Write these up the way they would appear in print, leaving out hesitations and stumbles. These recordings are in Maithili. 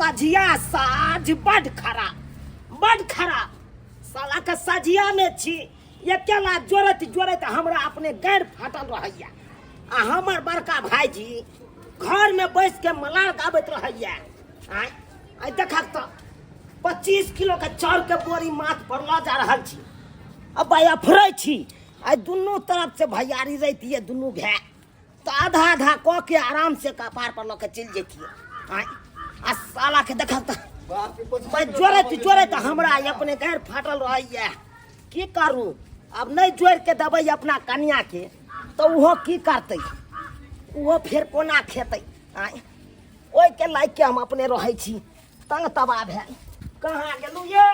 सझिया साझ बड खराब, बड खराब। साला के सझिया में छी, अकेला जोड़ैत जोड़ैत हमरा अपने गैर फाटल रहैया, आ हमर बड़का भाईजी घर में बैस के मलार गाबैत रहैया। आय आइ देखक तऽ 25 किलो के चाउर के बोरी माथ पर लऽ जा रहल छी। अब भाई अफरै छी, आइ दुनू तरफ से भैयारी रहितियै दुनू भाय तऽ आधा आधा कऽ के आराम से कपार पर लऽ के चलि जैतियै। आय आ साला के देखक तऽ भाई जोड़ैत जोड़ैत हमरा अपने गैर फाटल रहैया। की करू अब, नहीं जोड़ के देबै अपना कनिया के तऽ ओहो की करतै, ओहो फेर कोना खेतै। आय ओहिके लायक के हम अपने रहै छी तंग तबाह भेल। कहाँ गेलू ये?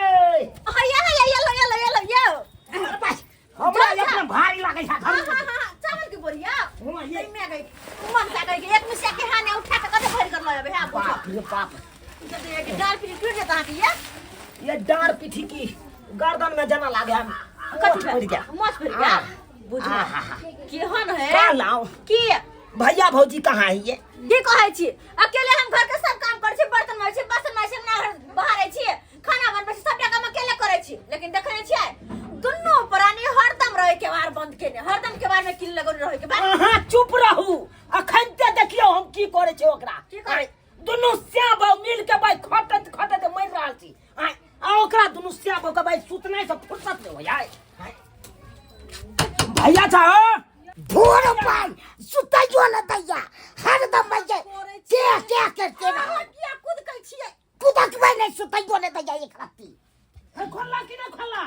हैया हैया ये लो ये लो ये लो ये। अरे भाई, हमरा अपने भारी लागै छै। हाँ हाँ हाँ, चावल के बोरिया। हाँ, ये। में गई मन का गई एक मिसिया के हाने उठा के कते भर कर लबे है। बाप रे बाप, जब एक डाल पीठी टूट जाता है ये। ये डार पीठी की गर्दन में जना लागे हम कथी पड़ गया, मछ पड़ गया। बुझ आहा। केहन है का लाओ की भैया भौजी कहाँ है ये? की कहै छी, अकेले हम घर के सब काम करै छी, बर्तन माजै छी, बासन माजै छी, अंगना बहारै छी, खाना बनबै छी, सबटा काम अकेले करै छी। लेकिन देखै नहि छियै दुनू प्राणी हरदम रहै केवाड़ बंद केने, हरदम केवाड़ में कील लगौने रहै के बात। अहाँ चुप रहू, अखन ते देखियौ हम की करै छी ओकरा। की करै? दुनू श्याम बाबू मिल के भाई खटत खटत मरि रहल छी। आय, आ ओकरा दुनू श्याम बाबू के भाई सुतनाइ से फुर्सत नहि होय। आय, आय। भैया छौ भोर पाई सुतैयो न दैया, हरदम भैया के के करते रह। किया कूद कै छियै? कुदकबै नहि, सुतैयो न दैया एक रत्ती। हे, खोलला कि नहि खोलला?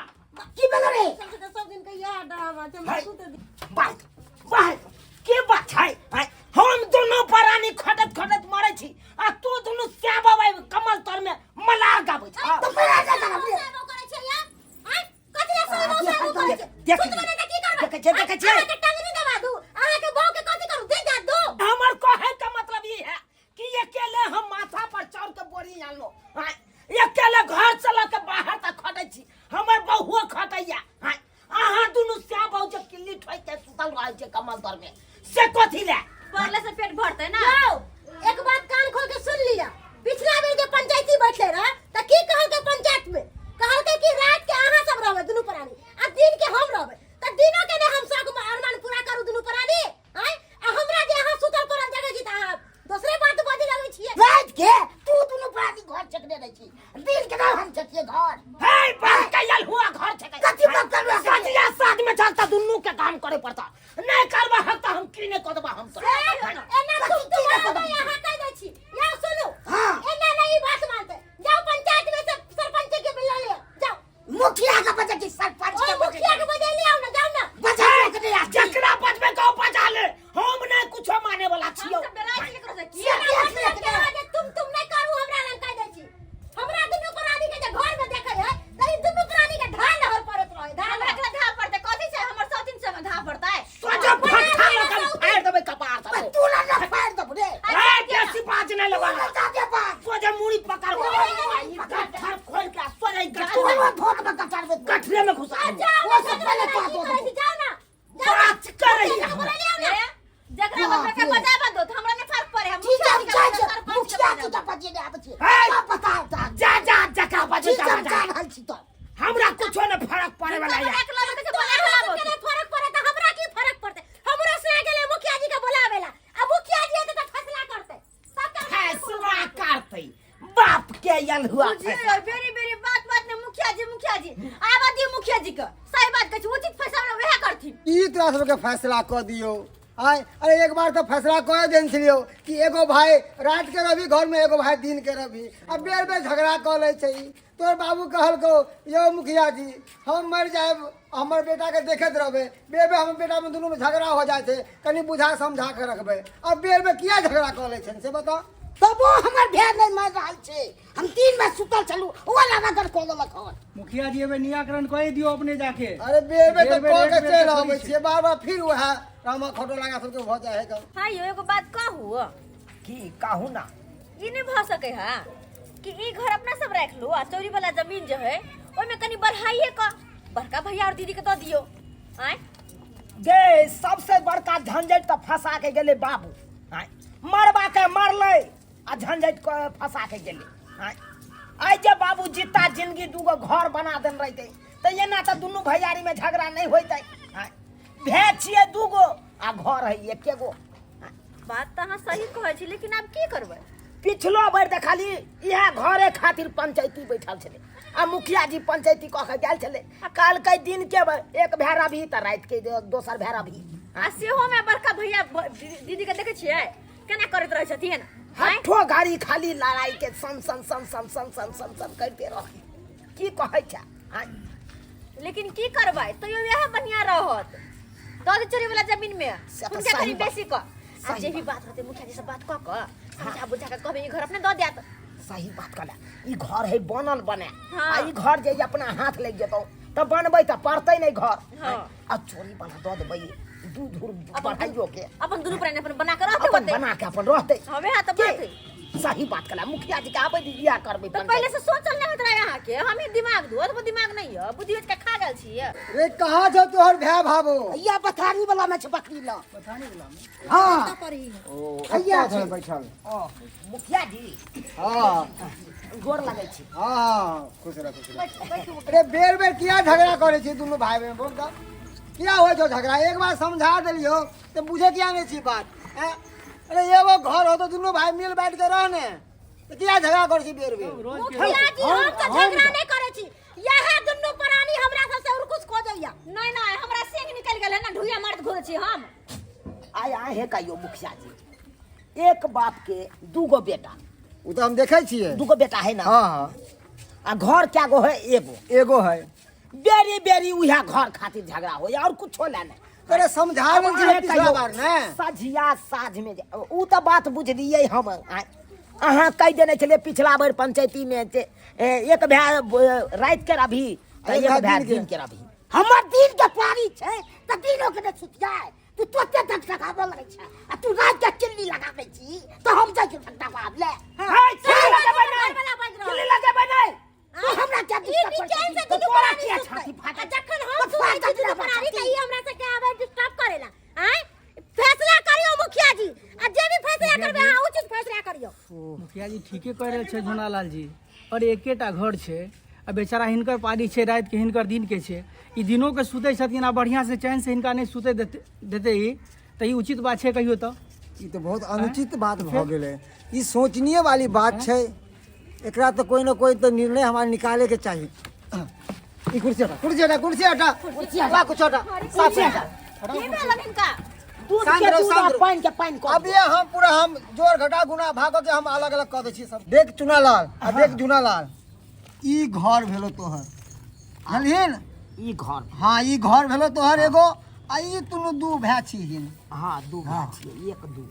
की भेलो रे? सब दिन के याद आवा छै। है। सुत दे। बात बात के बात छै? आय, हम दुनू प्राणी खटत खटत मरै छी आ तू दुनू श्याम बाबा कमल तर में मलार गाबै छ। तऽ फेर आ जा रे। करै छियै यार? आँय, कथी ला सोइबो सोइबो करै छियै? देख सुतबै नहि तऽ की करबै? देखै छियै, देखै छियै। अहाँके टंगनी दबा दू, अहाँके बहू के कथी करू, दे जा दू। हमर कहे के मतलब ई है कि अकेले हम माथा पर चाउर के बोरी आनलो, आँय, अकेले घर से लऽ के बाहर तक खटै छी, हमर बहुओ खटैया। आँय, अहाँ दुनू श्याम बहु जे किल्ली ठोकि के सुतल रहै छै कमल तर में, से कथी ले? पढ़ले से पेट भरतै ना। यौ, एक बात कान खोल के सुन लिया, पिछला बेर जे पंचायती बैठले रहे त की कहलकै पंचायत में? कहलकै कि रात के अहाँ सब रहबै दुनू प्राणी आ दिन के हम रहबै। त दिनो के ने हम शौक अरमान पूरा करू दुनू प्राणी? आँय, आ हमरा जे अहाँ सुतल पड़ल जगह छी त अहाँ दोसरे बात बजै लगै छियै। रात के तू दुनू प्राणी घर छकने रहै छी, दिन के ना हम छकिए घर। हे, बात कैल हुआ घर छकै। कथी बात करबै? सजिया साथ में चलता दुनू के काम करे पड़ता, नहीं करबा हक त हम की नहीं कर देबा हम तो। एना तुम तुम यहाँ कह दै छी। यौ सुनू। हाँ। एना नहीं बात मानते, जाओ पंचायत में से सरपंच के बुला लियो, जाओ। मुखिया के बजे कि सरपंच ओए के बजे? मुखिया के बजे ले आओ ना, जाओ ना। बजे के नहीं आती। जकरा बजबे को बजा ले, हम नहीं कुछो माने वाला हम छियो। सब डराइ छी केकरो से की? एना मतलब के रहे जे तुम नहीं करू, हमरा लग कह दै छी। हमरा दुनू प्राणी के जे घर में देखै है त ई दुनू प्राणी के धान नहर पड़त रहे, धान। हमरा के धा पड़तै कथी छै? हमर सौतीन से धा पड़तै। सोझे फट्ठा लगन फाड़ देबै कपार से। तू ना ना फाड़ दब रे। ए, बेसी बाज नहीं तू लगाना। ना जादे बाज। सोझे मुड़ी पकड़ गट्ठर खोल के सोझे तू गट्ठर ना भोट में कचार दे। गठरे में घुसा दे। जाओ वो ना, सब पहले की कह दो। करै छी, जाओ ना, जाओ ना। बात कर रही है। बोला लियो ना। ए, जकरा बच्चा के बाप रे। बजाबा दो त हमरा नहि फर्क पड़े। हम ठीक मुखिया है, जी के जाइ बजाब, छै। सरपंच के मुखिया जी बजाब। के बजे ने आबै छै। हे! सब बता दा। जा जा जकरा बजे ठीक जा हम बजा। जा रहल छी तो। हमरा कुछो न फर्क पड़े वाला हुनका है। बजा के लाबै तऽ तो बजा के अहाँ लाबो। सबके नहि फरक पड़े तऽ हमरा की फरक पड़तै? हमरो से गेलै मुखिया जी के बोलाबेला, आ मुखिया जी एतै तऽ फैसला करतै सबटा। फैसला करतै बाप के यल हुआ। बुझियौ, बेरी बेरी बात बात में मुखिया जी मुखिया जी आबा दियौ। मुखिया जी के सही बात कहै छी, उचित फैसला वएह करथिन। ई तोरा सबके फैसला कऽ दियौ। आय, अरे एक बार तऽ फैसला कऽ देने छलियौ कि एगो भाई रात के रहबी घर में, एगो भाई दिन के रहबी। आ बेर बेर झगड़ा कऽ लै छै ई। तोहर बाबू कहलकौ, यौ मुखिया जी, हम मरि जायब, हमर बेटाके देखैत रहबै, बेर बेर हमर बेटामे दुनूमे झगड़ा हो जाइ छै, कनि बुझा समझा के रखबै। आ बेर बेर किया झगड़ा कऽ लै छै से बताउ। तबो हमर भेड़ नहि मरि रहल छै। हम दिन में सुतल छलू, ओ वाला रगड़ कऽ देलक हन। मुखिया जी, एबे निराकरण कऽ दियौ अपने जाके। अरे बेर बेर तऽ बेर बेर कऽ के एक बेर चलि तऽ अबै थोड़ी छियै, बार बार फिर उएह रामा खोटो लगा सबके भऽ जाइ है कम। हाँ यौ, एगो बात कहू? की कहू ना। ई नहि भऽ सकै है कि ई घर अपना सब राखि लू आ चोरी वाला जमीन जे है ओहिमे कनि बढ़ाइए कऽ बड़का भैया और दीदी के दऽ दियौ? आँय गे, सबसे बड़का झंझट तऽ फंसा के गेलै बाबू। आँय, मरबा के मरलै आ झंझट के फंसा के गेलै। आँय, आइ जे बाबू जीता जिंदगी दूगो घर बना देन रहितै तऽ एना तऽ दुनू भैयारीमे झगड़ा नहि होइतै। आँय, भे छियै दूगो आ घर है एके गो। बात तऽ अहाँ सही कहै छी, लेकिन आब की करबै? पिछलो बेर देखली इएह घरे खातिर पंचायती बैठल छलै आ मुखिया जी पंचायती कऽ के गेल छलै, कहलकै दिन के एक भाय रभी तऽ राति के दोसर भाय रभी। आ सेहो में बड़का भैया दीदी के देखै छियै केना करैत रहै छथिन? हठो घड़ी खाली लड़ाई के सन सन सन सन सन सन सन सन करिते रहै। की कहै छै? लेकिन की करबै, तैयो इएह बढ़िया रहत दऽ दे चोरी वाला जमीन में से तऽ हुनका सही कनि बात। बेसी कऽ आ सही जे भी बात होतै मुखिया जी से बात कऽ कऽ समझा बुझा कऽ कहबै, ई घर अपने दऽ देत। सही बात कहला, ई घर है बनल बने। हाँ। आ ई घर जे अपना हाथ लागि जेतौ तऽ बनबै तऽ पड़तै नहि घर। हाँ। आ चोरी वाला दऽ देबै दू धूर बढ़ाइयो के अपन दुनू प्राणी अपन बना के रहते अपन होते बना के अपन रहते। हमे हाँ तऽ के? बात है। सही बात कहला, मुखिया जी के आबै दिया करबै। तऽ पहिले से सोचल नहि होइत रहे अहाँके, हम ही दिमाग दू, ओतबो दिमाग नहि यऽ, बुद्धि के खा गेल छियै। रे कहाँ छौ तोहर भाय भाबो? या पथारी वाला में छै बकरी ल। पथारी वाला में? हाँ। ओ हैया ओतऽ छै। छै बैठल। मुखिया जी। हाँ। गोर लगै छी। हाँ, खुश रह खुश रह। अरे बेर बेर किया झगड़ा करै छी दुनू भाई बहन, बोल तऽ किया होइ छौ झगड़ा? एक बार समझा देलियौ तऽ बुझे किया नहि छी बात? हैं? अरे एगो घर हो तो दुनू भाई मिल बैठ के रहने, तऽ किया झगड़ा करै छी बेर बेर? रोज के मुखिया जी, हम तऽ झगड़ा नहि करै छी, यह दुनू प्राणी हमरा सबसे और कुछ खोजैया। नहीं नहीं, हमरा सिंह निकल गेल है ना, ढुइया मारत घुरै छी हम। आय आय हे कहियो मुखिया जी, एक बाप के दूगो बेटा। ओ तऽ हम देखै छियै। दूगो बेटा है ना? हाँ हाँ। आ घर क्या गो है? एगो। एगो है। बेरी बेरी उहे घर खातिर झगड़ा होय और कुछो ला नहीं। अरे समझा अब देल अहें छियै पिछला कहियौ, बार ने। सझिया साँझ में ऊ तऽ बात बुझलियै हम। अहाँ कहि देने छलियै पिछला बेर पंचायती में जे, एक भाय राति के रभी तऽ एक एक भाय भाय दिन के। दिन के रभी। हमर दिन के पारी छै तऽ दिनो के नहि सुतियै, तू तोते धकधकाबऽ लगै छै आ तू राति के चिल्ली लगाबै छी तऽ हम जाइ छी धकधकाब ले। हे, चिल्ली लगेबै नहि, वाला बाजि रहल। चिल्ली लगेबै नहि। तू हमरा क्या ई डिस्टर्ब करै निचैन से छी? दुनू तोरा प्राणी किया सुतै। छाती फाटै? आ जखन हम तो सुतै छी फाटत दुनू ना प्राणी छाती। तऽ ई हमरा से के आबै डिस्टर्ब करेला। आँय, फैसला करियौ मुखिया जी, आ जे भी फैसला करबै अहाँ उचित फैसला करियौ। मुखिया जी ठीके कहि रहल छै झुनालाल जी, और एकेटा घर छै आ बेचारा हिनकर पारी छै राति के, हिनकर दिन के छै। ई दिनो के सुतै छथिन आ बढ़िया से चैन से हिनका नहि सुतै देतै ई, तऽ ई उचित बात छै कहियो तऽ? ई तऽ बहुत अनुचित बात भऽ गेलै, ई सोचनीय वाली बात छै। एकरा तऽ कोई न कोई तऽ निर्णय हमरा निकाले के चाही। ई कुर्सी हटा, कुर्सी हटा, कुर्सी हटा, कुर्सी हटा। ला कुछ हटा, साफ हटा। की भेलन हिनका? दूध शांत के रहो, दूध शांत आ रहो। पानि के पानि कऽ अब ये हम पूरा हम जोर घटा गुना भाग के हम अलग अलग कऽ दै छी सब। देख चुनालाल आ देख जुनालाल, ई घर भेलो तोहर, जानलिहिन? ई घर। हाँ, ई घर भेलो तोहर एगो आ ई दुनू दू भाय छीहिन। हाँ, दू भाय छियै, एक दू।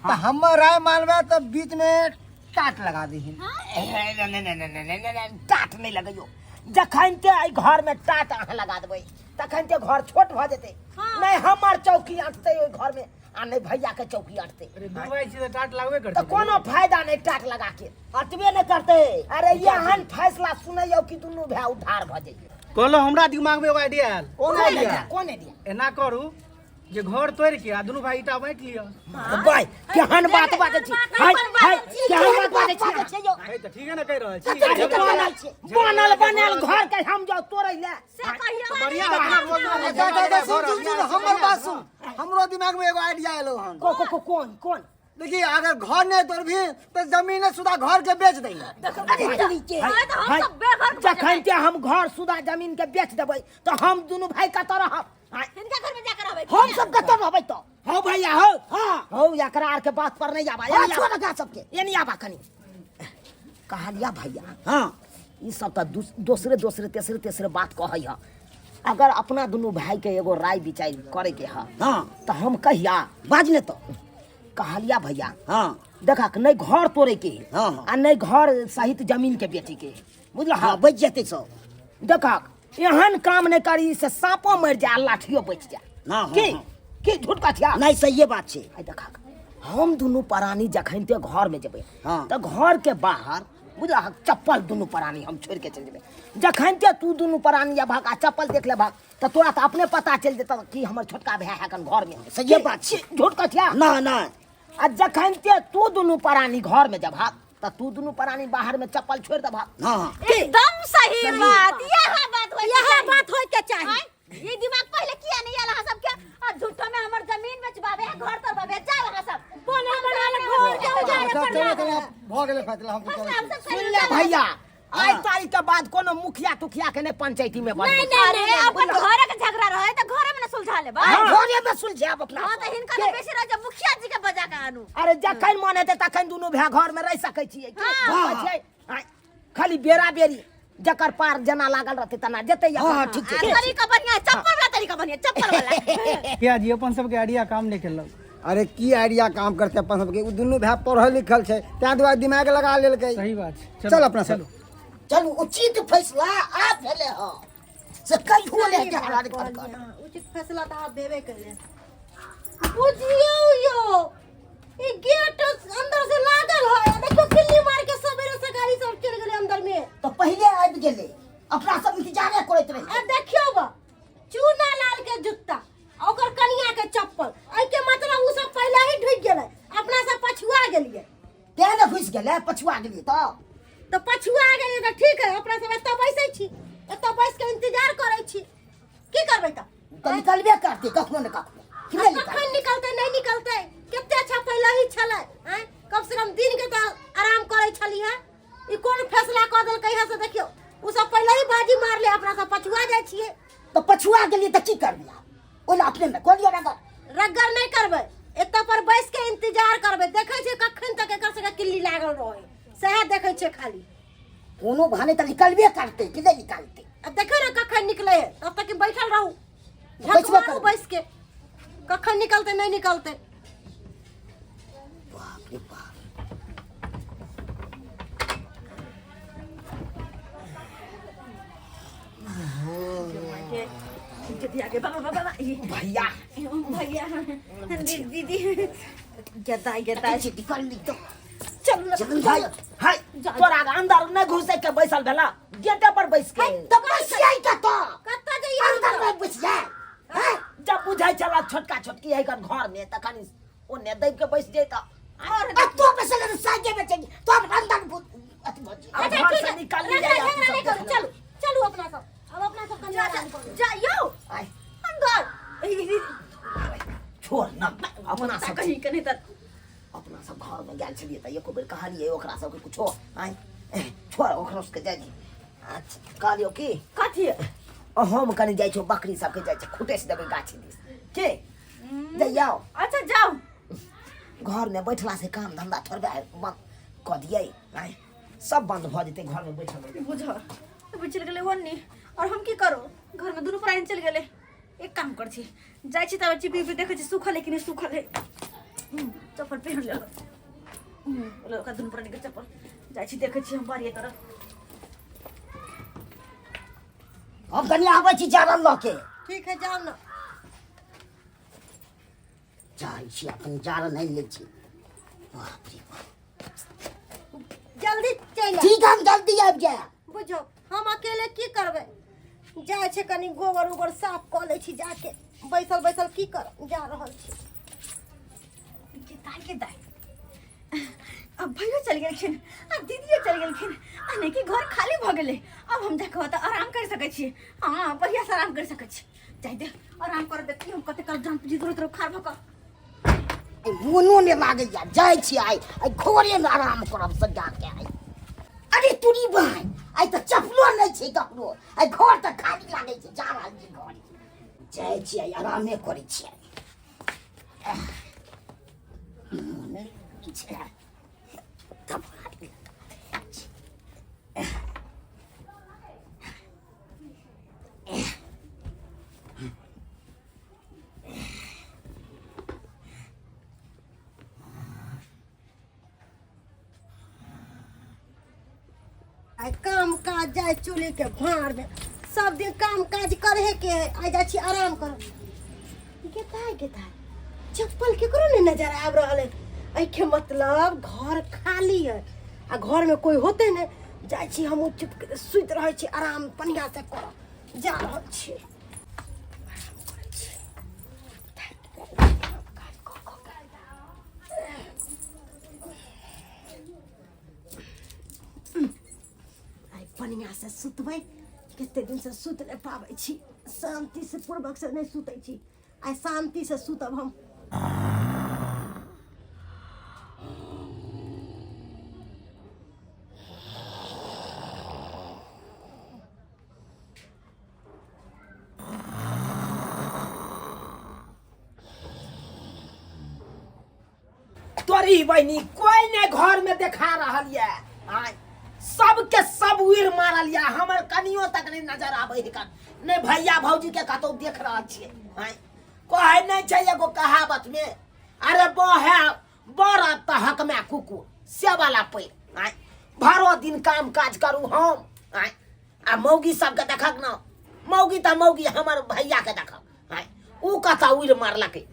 तऽ हमर राय मानबै तऽ बीच में टाट लगा दीहिन। ए, नहि, नहि, नहि, नहि, नहि, नहि, टाट नहि लगैयौ। जखन ते एहि घर में टाट अहाँ लगा देबै तखन ते घर छोट भऽ जेतै। नहि हमर चौकी अटतै ओहि घर में आ नहि भैया के चौकी अटतै। अरे दू भाई छी तऽ टाट लागबे तऽ करतै। कोनो फायदा नहि टाट लगा के, अटबे नहि करतै। अरे एहन फैसला सुनैयौ कि दुनू भाय उद्धार भऽ जइयै। कहलहुँ हमरा दिमाग में एगो आइडिया आयल। कोन आइडिया? कोन आइडिया? एना करू जे घर तोड़ि के आ दुनू भाई ईटा बाँटि लिअ। भाई केहन बात बाजै छी, हाय हाय, केहन बात बाजै छी यौ? हे तऽ ठीके ने कहि रहल छी। अरे बनल बनल घर के हम जाउ तोड़ै ले? से कहियौ। बढ़िया होत ना रोज रोज। अच्छा अच्छा अच्छा, सुन सुन सुन, हमर बात सुन, हमरो दिमाग में एगो आइडिया एलो हन। को को को कोन कोन? देखिए, अगर घर नहीं तोड़बी तो जमीन सुधा घर के बेच दही। अरे तोरी के। हाँ, तऽ हम सब बेघर भऽ जखन के हम घर सुधा जमीन के बेच देबै तऽ हम दुनू भाई कतऽ रहब? आँय, हिनका घर में जाकर रहबै। हम सब कतऽ रहबै तऽ? हौ भैया हौ। हाँ। हौ, एकरा आर के बात पर नहीं आबा। हाँ, छोड़ एकरा सबके। एनी आबा कनी। कहलिया भैया, हाँ, ई सब तऽ दोसरे दोसरे तेसरे तेसरे बात कहै है। अगर अपना दुनू भाई के एगो राय विचार करे के है, हाँ, तऽ हम कहिया बाज ने तऽ। कहलिया भैया, हाँ, देखा नहीं घर तोड़े के है, हाँ, हाँ। आ नहीं घर सहित जमीन के बेचे के है, बुझल? हाँ, बच जेतै सब। देखा एहन काम नहीं करी से साँपो मरि जाए लाठियो बचि जाए। हाँ, हाँ, की हाँ। की झूठ कथिया? नहीं, सहिए बात छै। आइ देखा हम दुनू प्राणी जखन ते घर में जेबै, हाँ। तऽ घर के बाहर बुझल चप्पल दुनू प्राणी हम छोड़ि के चलि जेबै। जखन ते तू दुनू प्राणी अबहक आ चप्पल देख लेबहक तऽ तोरा तऽ अपने पता चलि जेतौ कि हमर छोटका भाय है कन घर में। सहिए की? बात छै। झूठ कथिया? ना ना। आ जखन ते तू दुनू प्राणी घर में जबहक तऽ तू दुनू प्राणी बाहर में चप्पल छोड़ि देबह। हाँ। एकदम सही बात, यह बात होय, यह बात होय के चाही। आँय, ये दिमाग पहले किया नहीं आला अहाँ सबके? आ झूठो में हमर जमीन बेचबाबे है, घर तरबाबे है, जाओ अहाँ सब बना बना ले घर के उजाड़े अच्छा पर चलो लागल। चलो, भऽ गेलै फैसला, हम फैसला हम सब सुन ले भैया, आइ तारीख के बाद कोनो मुखिया तुखिया के नहीं पंचायती में बजबै। नहीं, नहीं, अरे नहीं, अपन घरे के झगड़ा रहे त घरे में न सुलझा लेबै। हाँ, घरे में सुलझायब अपना। हां, त हिनका त बेसी रह, जब मुखिया जी के बजा के आनू। अरे जखन मन हेतै तखन दुनू भाय घर में रहि सकै छियै की? हाँ। कहै छियै, आँय, खाली बेरा बेरी जकर पार जेना लागल रहतै तेना जेतै अपन। हाँ, ठीक छै। आ तरीका बढ़िया, चप्पल वाला तरीका बढ़िया, चप्पल वाला। किया जी अपन सबके आइडिया काम नहि केलक? अरे की आइडिया काम करते अपन सबके, उ दुनू भाय पढ़ल लिखल छै, ताहि दुआरे दिमाग लगा लेलकै। सही बात छै। चल अपना सब। चलू, उचित फैसला आब भेलै हँ से कहियो नहि हेतै हरान कर। हाँ, उचित फैसला तऽ आब भेबे केलै। बुझियौ यौ, ई गेट अंदर से लागल है, देखियौ किल्ली मार के सवेरे से गाड़ी सब चलि गेलै अंदर में। तऽ पहिले आबि गेलै, अपना सब इंतजारे करैत रही। आ देखियौ बा, चूना लाल के जूता आ ओकर कनिया के चप्पल, एहिके मतलब उ सब पहिले ही ढुकि गेलै, अपना सब पछुआ गेलियै। तें ने घुसि गेलै, पछुआ गेलियै तऽ। तऽ पछुआ गेलियै तऽ ठीक है, अपना सब एतऽ बैसै छी, एतऽ बैस के इंतजार करै छी। की करबै तऽ? तऽ निकलबे करतै कखनो ने कखनो कि नहि निकलतै? कखन निकलतै, नहि निकलतै? कते अच्छा पहिले ही छलै। आँय, कम से कम दिन के तऽ आराम करै छलियै। ई कोन फैसला कऽ देलकै है से देखियौ, उ सब पहिले ही बाजी मारले, अपना सब पछुआ जाइ छियै। तऽ पछुआ गेलियै तऽ की करबै आब? ओहि लए अपने मे कऽ लिअ रगड़। रगड़ नहि करबै, एतऽ पर बैस के इंतजार करबै। देखै छियै कखन तक एकर सबके किल्ली लागल रहै, सएह देखै छियै खाली। कोनो बहाने तऽ निकलबे करतै कि नहि निकालतै? आ देखियौ ने कखन निकलै है, तब तक बैठल रहू, झक बैसबे मारू करबै। बैस के, कखन निकलतै नहि निकलतै। बाप रे बाप। दीदी आगे, बाबा बाबा ये भैया, भैया, दीदी, गेता गेता। देखै छियै, निकल तो। चल। चल भाई। हाय, तोरा अंदर नहि घुसै के बैसल भेला गेटे पर बैस के? तऽ बैसियै कतऽ? कतऽ जइयै? अंदर मे बैसियै हैं? जब बुझाइ छला छोटका छोटकी है घर में तखन ओने दबि के बैस जैता। आ तो बैसल तऽ सागे में चलि तो हम अंदर अथी भऽ जइयै। आब अच्छा घर ठीक से है, निकाल रगड़ लियै। झगड़ा नहि करू, चलू चलू अपना सब, अब अपना सब कनि आराम करू। जा यौ। आय। अंदर छोड़ न, अपना सब कहीं के नहीं तऽ। अपना सब घर में गेल छलियै तऽ एको बेर कहलियै ओकरा सबके कुछो? आँय, छोड़, ओकरो सबके जाइ दी। अच्छा कहलियौ की? कथी? हम कनि जाइ छौ, बकरी सबके जाइ छै खुटैस देबै गाछी दिस के जइयौ। अच्छा जाउ। घर में बैठला से काम धंधा थोड़बे बंद कऽ दियै? आँय, सब बंद भऽ जेतै घर में बैठल रहबै। बुझ तो चलि गेलै ओन्नी और हम की करू? घर में दुनू प्राणी चलि गेलै। एक काम कर छी, जाइ छी तब चिपी उपी देखै छी सूखल है कि नहि सूखल है। चप्पल पहिर लेलहुँ, ओकरा दुनू प्राणी के चप्पल। जाइ छी, देखै छी हम बाड़िए तरफ। हम कनि आबै छी जारन लऽ के। ठीक है, जाउ ने। जाइ छी, अपन जारन आनि लै छी। बाप रे बाप। जल्दी चलि आउ। ठीक है, हम जल्दी आबि जायब। बुझो हम अकेले की करबै? जाइ छै कनि गोबर उबर साफ कऽ लै छी जाके, बैसल बैसल की करब? जा रहल छी। के दाइ, के दाइ, अब भैयो चलि गेलखिन आ दीदियो चलि गेलखिन, आ नहि कि घर खाली भऽ गेलै। अब हम जाके ओतऽ आराम करि सकै छी। हँ, बढ़िआँसँ आराम करि सकै छी। जाइ दे, आराम कर। देखी हम कते काल जान जिद रोज खार भऽ कऽ। आइ मोनो नहि लागैया, जाइ छी आइ, आइ घरेमे आराम करब सब जाके आइ। अरे तुरी भाय, आइ तऽ चप्पलो नहि छै ककरो, आइ घर तऽ खाली लागै छै। जा रहल छी घर, जाइ छी, आइ आरामे करै छी आइ। मोने छै तब। आइ काम काज जाइ चूल्ही के भाड़ में, सब दिन काम काज करे के है, आइ जाइ छी आराम कर। गेताय गेताय, चप्पल केकरो नहीं नजर आबि रहल है। एहिके मतलब घर खाली है आ घर में कोई होते नहीं। जाइ छी हम चुप सुति रहै छी, आराम बढ़िया से करब। जा रहल छी, आराम करै छी। थाकि गेल छी काम काज कऽ कऽ के। बढ़िआँ से सुतबै कते दिन से सुत नहि पाबै छी शांति से पूर्वक से नहि सुतै छी आइ शांति से सुतब हम तोरी बहिनी कोई ने घर में देखा रहल ये आय सबके सब उड़ मारल ये हमर कनियो तक नहीं नजर आबै है ने भैया भौजी के कतौ देख रहल छियै आय कहै नहि छै एगो कहावत में अरे बहे बड़ तहक में कुकुर से वाला पैर आय भरो दिन काम काज करू हम आय आ मौगी सबके देखक न मौगी तऽ मौगी हमर भैया के देखक आय ऊ कतऽ उड़ि मारलकै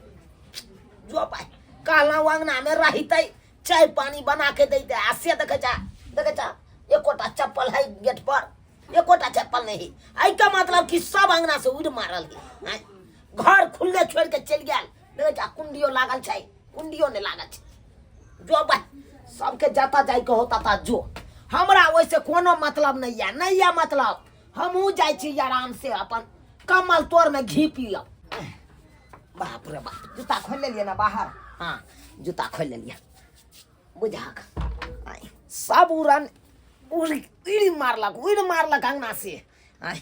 जो भाई कहलहुँ अङ्गनामे रहितै चाय पानी बना के दैतै आ से देखै जा देखै जा एकोटा चप्पल है गेट पर एकोटा चप्पल नहीं है एहिके मतलब कि सब अङ्गना से उड़ि मारल है आँय? घर खुलले छोड़ि के चलि गेल देखै जा कुंडियो लागल छै कुंडियो नहि लागल छै जो भाई सबके जतऽ जाइके हो ततऽ जो हमरा ओहिसँ कोनो मतलब नहि यऽ नहि यऽ मतलब हमहूँ जाइ छी आराम से अपन कमल तोरमे घी पियब बाप रे बाप जूता खोलि लेलियै ने बाहर हाँ जूता खोलि लेलियै बुझाक आय सब उड़न उड़ उड़ि मारलक उड़ि मारलक अङ्गना से आय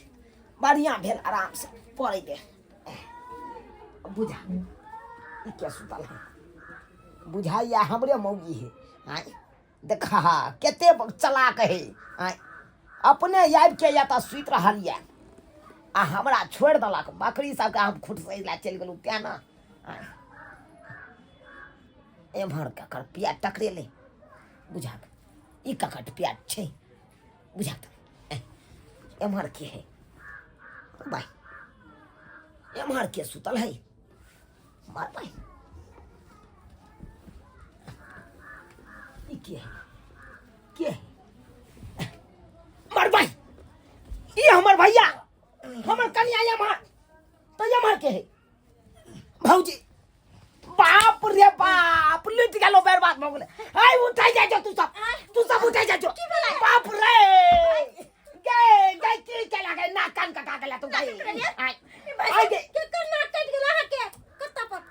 बढ़िआँ भेल आराम से पड़ै दे बुझा ई के सुतल है बुझाइया हमरे मौगी है आय देखा कते चलाक है आय अपने आबि के या तऽ सुति रहल यऽ आ हमरा छोड़ि देलक बकरी सबके हम खुटसै लए चलि गेलहुँ तेँ ने आय एम्हर ककर पिया टकरेलै बुझा ई ककर पिया छै बुझा तऽ एम्हर के है भाइ एम्हर के सुतल है मार भाइ ई के है के है मार भाइ ई हमर भैया हमर कनिया एम्हर तऽ एम्हर के है भौजी बाप रे बाप लुटि गेलो बर्बाद भऽ गेलै आइ उठै जाइ जो तू सब तू सब उठै जाइ जो बाप रे गे गे की केला गे नाक कान कटा गेला तू गई आइ आइ गे केकर नाक कटि गेल अहाँके कत्ता पर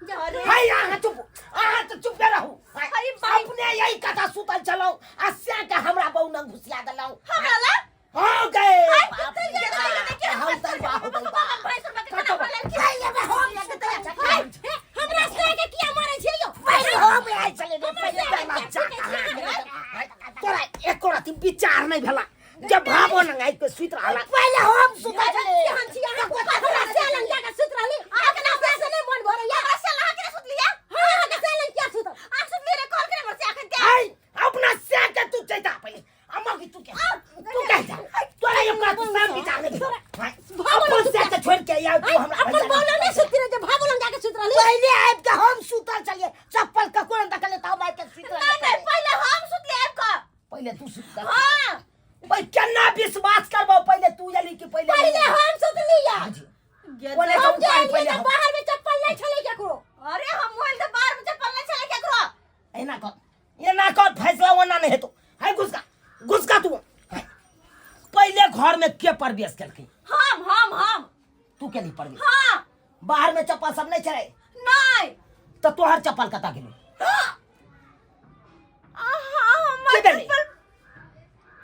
जा हाय अहाँ चुप अहाँ तऽ चुप रहू अरे बाप। अपने यही कथा सुतल छलहुँ आ से के हमरा बहु न घुसिया देलहुँ हमरा ला हो गए हाय, बाप कत्ते रे ये देखिए, बाप, देखिए, हम तई बाप, हम तई बाप। भैंस बकरी कतौ खाना बा- खा हाय, अब हम सुतल हाय, हे, हमरा से के किया मारै छियै यौ पहिले हम आइ छलै रे, हमर पहिले से दरवाजा किया पीटै कहाँ छियै? गेलै? तोरा एको रति विचार नहि भेला जब भावो नंगाइ के सुति रहला पहिले हम सुतल छलियै केहन छी अहाँ हमरा से लग जाके सुति रहली अहाँके ना से नहि मन भरैया हमरा से अहाँ के सुतलिया हँ अहाँके से लग किया सुतल अहाँ सुतलिए रे कॉल करे हमर से अखन के आइ अपना से के तू चैता पहिले अम्मा की तू के तू के जा तोरा एको रति सब विचार नहि भेला अपन से के छोड़ के आउ तू हमरा अपन बोलो नहीं सुति रहे भावो लग जाके सुति रहली पहिले आबि के हम सुतल छलियै चप्पल ककरो नहि देखलियै तऽ हम आबि के सुति नहीं रहलियै नहीं पहले हम सुतलिए आबि कऽ पहिले तू सुत हाँ भाई केना विश्वास करबो पहिले तू एली कि पहिले पहिले हम सुतली या हाँ जी। बोले हम तो जे पहिले एलियै तऽ हम। बाहर में चप्पल नहीं छलै केकरो अरे हम मोबाइल के बाहर में चप्पल नहीं छले केकरो एना कर एना कर फैसला ओना नहीं हेतो है घुसका घुसका तू है। पहिले घर में के प्रवेश केलकै हम तू के नहीं प्रवेश हाँ बाहर में चप्पल सब नहीं चले नहीं तो तोहर चप्पल कता गेलै आहा हमर के देले? चप्पल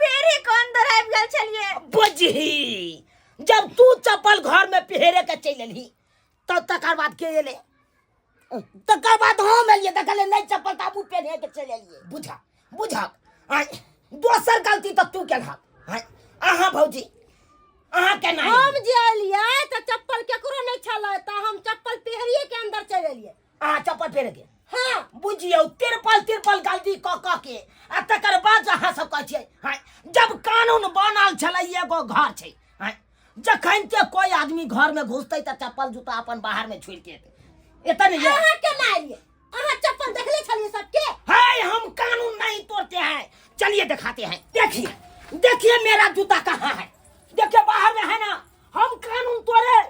पेरे के अंदर आबि गेल छलिए बुझही जब तू चप्पल घर में पहिरे के चलि एलही तब तकर बाद के एलै तकर बाद हम एलियै देखलियै नहि चप्पल तऽ हमहूँ पहिरे के चलि एलियै बुझा बुझा आँय दोसर गलती तऽ तू केलहक आँय अहाँ भौजी अहाँ केना हम एलियै? जे एलियै तऽ चप्पल केकरो नहि छलै तऽ हम चप्पल पहिरिए के अंदर चलि एलियै अहाँ चप्पल पहिरे के हाँ बुझियौ तिरपल तिरपल गलती कऽ कऽ के आ तकर बाद अहाँ सब कहै छियै आँय जब कानून बनल छलै एगो घर छै आँय जखन के कोई आदमी घर में घुसतै तऽ चप्पल जूता अपन बाहर में छोड़ि के एतै एतऽ नहि अहाँ केना एलियै अहाँ चप्पल देखले छलियै सबके है हम कानून नहीं तोड़ते हैं चलिए दिखाते हैं देखिए देखिए मेरा जूता कहाँ है देखिए बाहर में है ना हम कानून तोड़े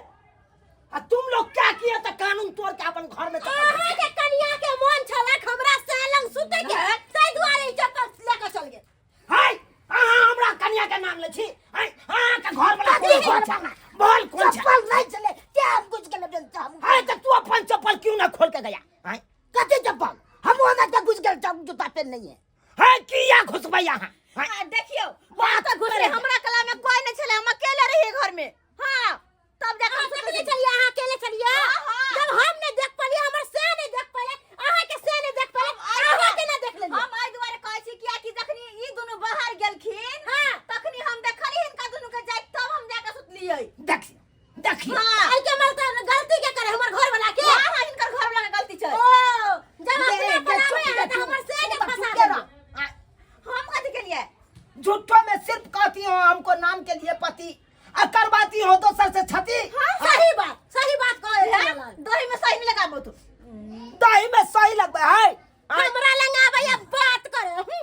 आ तुम लोग क्या किए तो कानून तोड़ के अपन घर में चप्पल अहाँ के कनिया के मन छलक हमरा से लंग सुतै के ताहि दुआरे ई चप्पल लऽ कऽ चल गेल है अहाँ हमरा कन्या के नाम ले छी? आँय, अहाँके घर वाला कोन कोन छै? बोल कोन छै? चप्पल नहीं चले ते हम घुस गेल बेल हम। आँय, तऽ तू अपन चप्पल क्यों ना खोल के गया? आँय, कथी चप्पल? हम ओना के घुस गेल, जूता पेन नहीं है। है किया घुसबै अहाँ? आँय, आ, देखियौ, बात तऽ घुसले हमरा कला में कोई नहीं छले, हम अकेले रहिए घर में। हाँ, तब जाके हम अकेले सुतल। चलिए, अहाँ अकेले चलिए। हाँ, हाँ। जब हम नहीं देख पालिए, हमर से नहीं देख पाले, अहाँ के से नहीं देख पाले, अहाँ के ना देख लेलिए। हम एहि दुआरे कहै छी किया कि जखनी ई दुनू बाहर गेलखिन, हाँ। तखनी हम देखली हिनका दुनू के जाइत, तब हम जाके सुतलियै। देखियौ, देखियौ। हाँ। आई के मर तऽ गलती के करे हमर घर वाला के? हाँ हाँ, हिनकर घर वाला के गलती छै। ओ जब गे, अपना गे, बनावे चुप है गे, तऽ हमर से के चुप, फंसा चुप देलिए। रह। आँय, हम कथी केलियै? झूठो में सिर्फ कहती हो हमको नाम के लिए पति, आ करवाती हो दोसर से छती। हाँ, सही बात, सही बात कहे हैं? दही में सही नहीं लगाबो तू। दही में सही लगबे है। हमरा लंग आबै आ बात करे। हूँ।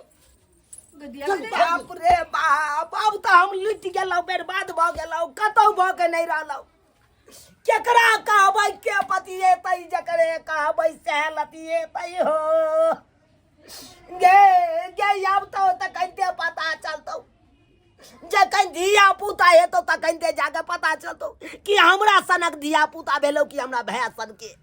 बाप रे बाप, अब तऽ हम लुटि गेलहुँ, बर्बाद भऽ गेलहुँ, कतहु भऽ के नहि रहलहुँ। केकरा कहबै के पति एतै, जकरे कहबै सएह लतिएतै हो। गे गे, आब तऽ ओतऽ कनिते पता चलतौ, जखन धिया पुता हेतौ तखन ते जाके पता चलतौ कि हमरा सनक धिया पुता भेलौ कि हमरा भाय सनके।